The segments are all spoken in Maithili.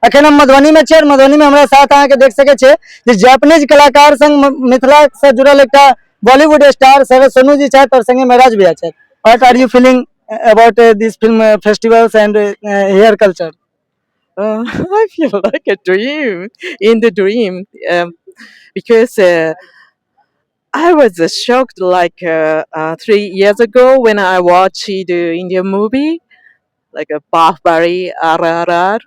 अखन हम मधुबनी में छियै और मधुबनी में हमरा साथ अहाँके देख सकै छियै जे जापानीज कलाकार संग मिथिला से जुड़ल एकटा बॉलीवुड स्टार शरद सोनू जी छथि और संगे महराज भैया छथि। What are you feeling about this film festivals and here culture? I feel like a dream in the dream because I was shocked like 3 years ago when I watched the Indian movie like a Bahubali, RRR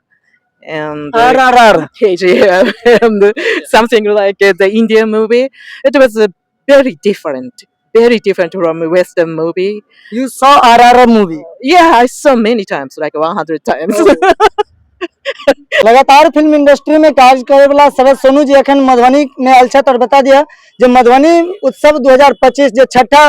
and RRR. KGF and something like the Indian movie. It was very different from a Western movie. You saw RRR movie? Yeah, I saw many times, like 100 times. लगातार फिल्म इंडस्ट्री में कार्य करे वाला शरद सोनू जी अखन मधुबनी में आयल छथि और बता दिया जे मधुबनी उत्सव 2025 जे छठा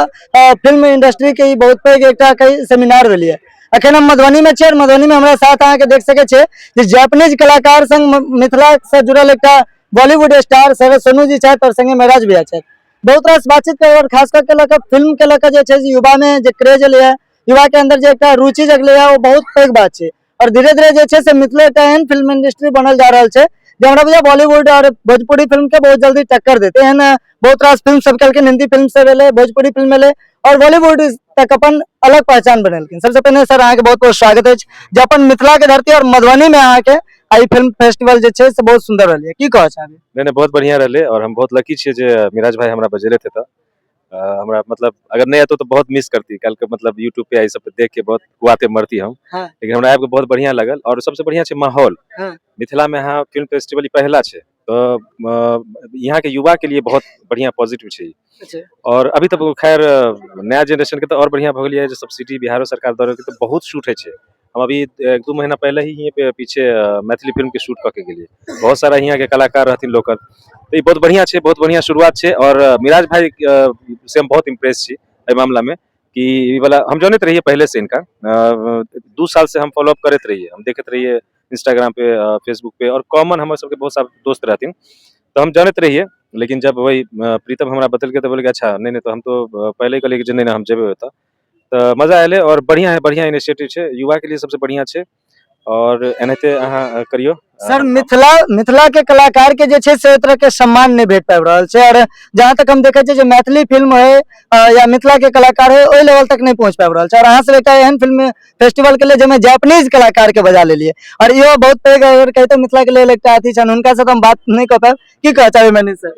फिल्म इंडस्ट्री के ई बहुत पैघ एकटा कई सेमिनार भेलिए। अखन हम मधुबनी में छियै और मधुबनी में हमरा साथ अहाँके देख सकै छियै जे जापानीज कलाकार संग मिथिला से जुड़ल एकटा बॉलीवुड स्टार शरद सोनू जी छथि और संगे महराज भैया छथि। बहुत रास बातचीत करब और खास करके लऽ कऽ फिल्म के लऽ कऽ जे छै युवा में जे क्रेज एलै है, युवा के अंदर जे एकटा रुचि जगलै है, ओ बहुत पैघ बात छै। और धीरे धीरे जे छै से मिथिला एकटा एहन फिल्म इंडस्ट्री बनल जा रहल छै जे हमरा बुझाय बॉलीवुड और भोजपुरी फिल्म के बहुत जल्दी टक्कर देते। एहन बहुत रास फिल्म सब केलखिन, हिंदी फिल्म सब एलै, भोजपुरी फिल्म एलै और बॉलीवुड तक अपन अलग पहचान बनेलखिन। सबसे पहिने सर अहाँके बहुत बहुत स्वागत अछि जे अपन मिथिला के धरती और मधुबनी में अहाँके आई फिल्म फेस्टिवल जे छै से बहुत सुंदर रहलै, की कहऽ चाहबै? नहीं, बहुत बढ़िया रहलै और हम बहुत लकी छियै जे मिराज भाई हमरा बजेले थे। तऽ हमरा मतलब अगर नहीं आतो तो बहुत मिस करती कल के, मतलब यूट्यूब पे आई सब देख के बहुत कुआते मरती हम। लेकिन हमरा आबि के बहुत बढ़िया लगल और सबसे बढ़िया छै माहौल। मिथिला में यहाँ फिल्म फेस्टिवल ई पहला छै, तो यहाँ के युवा के लिए बहुत बढ़िया पॉजिटिव छै। और अभी तक खैर नया जनरेशन के तो और बढ़िया भऽ गेल जे सब्सिडी बिहारो सरकार दऽ रहल, तऽ बहुत शूट होइ छै। हम अभी 1-2 महीना पहले ही यहीं पे पीछे मैथिली फिल्म के शूट कऽ के गेलियै। बहुत सारा यहाँ के कलाकार रहथिन लोकल, तऽ ई बहुत बढ़िया छै, बहुत बढ़िया शुरुआत छै। और मिराज भाई से हम बहुत इम्प्रेस छी एहि मामला में कि ई वाला हम जानैत रहियै पहले से इनका, 2 साल से हम फॉलोअप करैत रहियै, हम देखैत रहियै इंस्टाग्राम पे, फेसबुक पे और कॉमन हमर सबके बहुत सारा दोस्त रहथिन, तऽ हम जानैत रहियै। लेकिन जब वही प्रीतम हमरा बतेलकै तऽ बोलकै अच्छा नहीं नहीं, तो हम तो पहले ही कहलियै कि जे नहीं नहीं, हम जेबै ओतऽ। तऽ मजा एलै और बढ़िया है, बढ़िया इनिशिएटिव छै, युवा के लिए सबसे बढ़िया छै और एनाहिते अहाँ करियौ। सर, मिथिला मिथिला के कलाकार के जे छै से ओहि तरह के सम्मान नहि भेट पाबि रहल छै और जहाँ तक हम देखै छियै जे मैथिली फिल्म है या मिथिला के कलाकार है, ओहि लेवल तक नहि पहुँच पाबि रहल छै। और अहाँ सब एकटा एहन फिल्म फेस्टिवल के लिए जाहिमे जापानीज कलाकार के बजा लेलियै और इहो बहुत पैघ अगर कहितै मिथिला के लेल एकटा अथी छनि, हुनका से तऽ हम बात नहि कऽ पायब। की कहऽ चाहबै मनीष सर?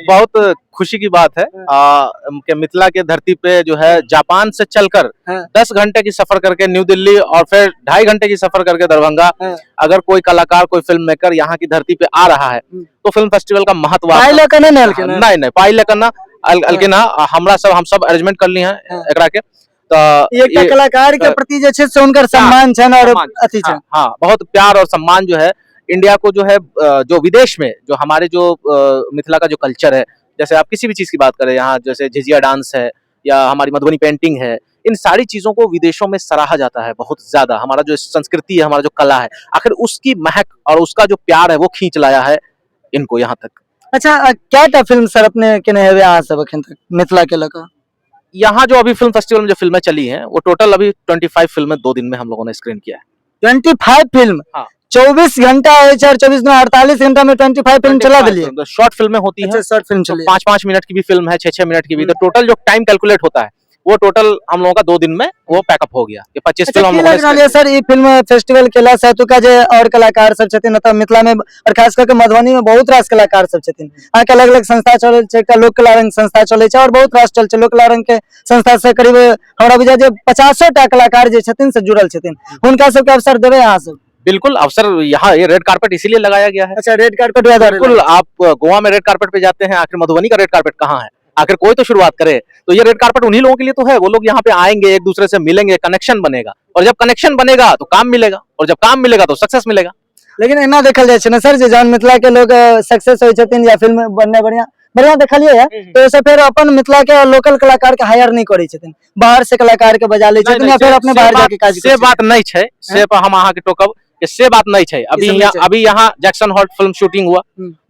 बहुत खुशी की बात है कि मिथिला के धरती पे जो है जापान से चलकर 10 घंटे की सफर करके न्यू दिल्ली और फिर 2.5 घंटे की सफर करके दरभंगा, अगर कोई कलाकार, कोई फिल्म मेकर यहाँ की धरती पे आ रहा है तो फिल्म फेस्टिवल का महत्व पाइ लऽ कऽ नहि ने एलखिन हँ? नहीं नहीं, पाइ लऽ कऽ ना अलखिन हँ, हमरा सब हम सब अरेंजमेंट कर ली हैं एकरा के। तो ई एकटा कलाकार के प्रति जे छै से हुनकर सम्मान छनि और सम्मान, अथी छनि। हाँ, बहुत प्यार और सम्मान जो है इंडिया को जो है, जो विदेश में जो हमारे जो मिथिला का जो कल्चर है, जैसे आप किसी भी चीज की बात करें यहाँ, जैसे झिझिया डांस है या हमारी मधुबनी पेंटिंग है, इन सारी चीजों को विदेशों में सराहा जाता है बहुत ज्यादा। हमारा जो संस्कृति है, हमारा जो कला है, आखिर उसकी महक और उसका जो प्यार है वो खींच लाया है इनको यहाँ तक। अच्छा, क्या टा फिल्म सर अपने केने हेबै अहाँ सब अखन तक मिथिला के लऽ कऽ? यहाँ जो अभी फिल्म फेस्टिवल में जो फिल्में चली हैं वो टोटल अभी 25 फिल्में 2 दिन में हम लोगों ने स्क्रीन किया है। 25 फिल्म? हाँ। 24 घंटा है सर, 24 में 48 घंटा में 25 फिल्म चला 25 दिलिए। फिल्म, तो शॉर्ट फिल्में होती हैं। अच्छा, शॉर्ट फिल्म तो चली। 5-5 मिनट की भी फिल्म है, 6-6 मिनट की भी, तो टोटल जो टाइम कैलकुलेट होता है वो टोटल हम लोगों का 2 दिन में वो पैकअप हो गया कि 25 अच्छा, फिल्म हम की लोगों ने लग रहल है सर ई फिल्म फेस्टिवल केला से एतुका जे और कलाकार सब छथिन, एतऽ मिथिला में और खास करके मधुबनी में बहुत रास कलाकार सब छथिन, अहाँके अलग अलग संस्था चलै छै, एकटा लोक कला रंग संस्था चलै छै और बहुत रास चलै छै। लोक कला रंग के संस्था से करीब हमरा बुझाय जे 50 टा कलाकार जे छथिन से जुड़ल छथिन, हुनका सबके अवसर देबै अहाँ सब? बिल्कुल अवसर, यहाँ ये रेड कारपेट इसीलिए लगाया गया है। अच्छा, रेड कारपेट याद आ रहा है। बिल्कुल, आप गोवा में रेड कारपेट पे जाते हैं, आखिर मधुबनी का रेड कारपेट कहाँ है? आखिर कोई तो शुरुआत करे, तो ये रेड कारपेट उन्हीं लोगों के लिए तो है। वो लोग यहाँ पे आएंगे, एक दूसरे से मिलेंगे, कनेक्शन बनेगा और जब कनेक्शन बनेगा तो काम मिलेगा और जब काम मिलेगा तो सक्सेस मिलेगा। लेकिन एना देखल जाइ छै ने सर जे जहन मिथिला के लोग सक्सेस होइ छथिन या फिल्म बनने बढ़िया बढ़िया देखलियै है, तो ओहिसँ फेर अपन मिथिला के लोकल कलाकार के हायर नहि करै छथिन, बाहर से कलाकार के बजा लै छथिन या फेर अपने बाहर जाके काज से बात नहीं छै, से पर हम अहाँके टोकब। कि से बात नहीं है। अभी ई सब नहीं यहाँ छै। अभी यहाँ जैक्सन हॉल्ट फिल्म शूटिंग हुआ।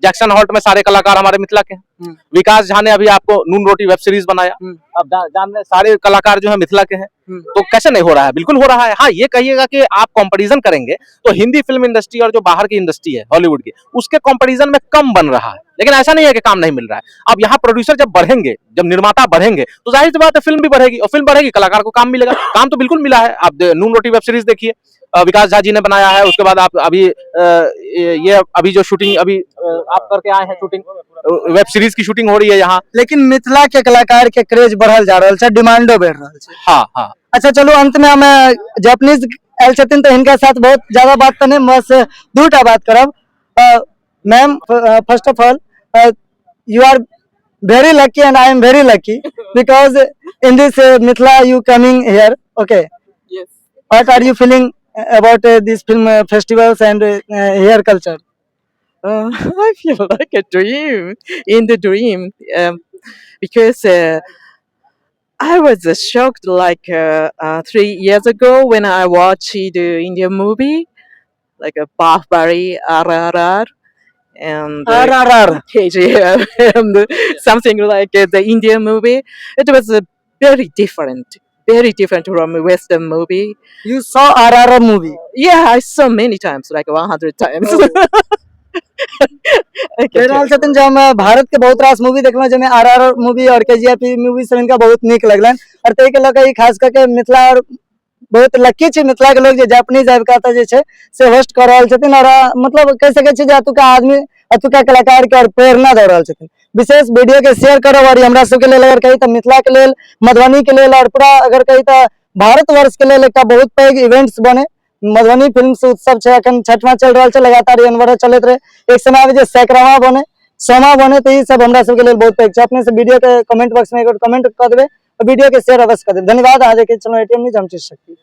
जैक्सन हॉल्ट में सारे कलाकार हमारे मिथिला के हैं। विकास झा ने अभी आपको नून रोटी वेब सीरीज बनाया। अब जान रहे हैं, सारे कलाकार जो है मिथिला के हैं। तो कैसे नहीं हो रहा है? बिल्कुल हो रहा है। हाँ, ये कहिएगा कि आप कंपैरिजन करेंगे तो हिंदी फिल्म इंडस्ट्री और जो बाहर की इंडस्ट्री है हॉलीवुड की, उसके कंपैरिजन में कम बन रहा है, लेकिन ऐसा नहीं है कि काम नहीं मिल रहा है। अब यहाँ प्रोड्यूसर जब बढ़ेंगे, जब निर्माता बढ़ेंगे, तो जाहिर सी बात है फिल्म भी बढ़ेगी और फिल्म बढ़ेगी, कलाकार को काम मिलेगा। काम तो बिल्कुल मिला है। आप नून रोटी वेब सीरीज देखिए, विकास झा जी ने बनाया है। उसके बाद आप अभी ये अभी जो शूटिंग अभी आप करके आए हैं, शूटिंग वेब सीरीज की शूटिंग हो रही है यहाँ। लेकिन मिथिला के कलाकार के क्रेज बढ़ल जा रहल छै, डिमांडो बढ़ रहल छै। हाँ हाँ अच्छा चलू, अंत में हम जापानीज आयल छथिन तऽ हिनका साथ बहुत ज्यादा बात तऽ नहि, बस दूटा बात करब। Ma'am, first of all, you are very lucky and I am very lucky because in this Mithila you coming here, okay? Yes. What are you feeling about this film festivals and here culture? I feel like a dream in the dream because I was shocked like 3 years ago when I watched the Indian movie like a Bahubali, RRR, and RRR. KGF and something like the Indian movie. It was very different, very different from a Western movie. You saw RRR movie? Yeah, I saw many times, like 100 times. I कहि can रहल tell. छथिन जे हम भारत के बहुत रास मूवी देखलहुँ, जाहिमे आर आर मूवी और के जी एफ मूवी सब हिनका बहुत नीक लगलनि और ताहिके लऽ कऽ ई खास कऽ के मिथिला और बहुत लक्की छै मिथिला के लोग जे जापानीज आबि कऽ एतऽ जे छै से होस्ट कऽ रहल छथिन और मतलब कहि सकै छी जे एतुका आदमी, एतुका कलाकार के और प्रेरणा दऽ रहल छथिन। विशेष वीडियो के शेयर करब और ई हमरा सबके लेल अगर कही तऽ मिथिला के लेल, मधुबनी के लेल और पूरा अगर कही तऽ भारतवर्ष के लेल एकटा बहुत पैघ इवेंट्स बने। मधुबनी फिल्म उत्सव छै, अखन छठमा चलि रहल छै, लगातार ई अनवरत चलैत रहे, एक समय आबे जे सैकड़ावा बने, सौमा बने, तऽ ई सब हमरा सबके लेल बहुत पैघ छै। अपने से वीडियो के कमेंट बॉक्स में एक कमेंट कऽ देबै और वीडियो के शेयर अवश्य कऽ देबै। धन्यवाद। अहाँ देखे छलहुँ एटीएम न्यूज, हम छी शक्ति।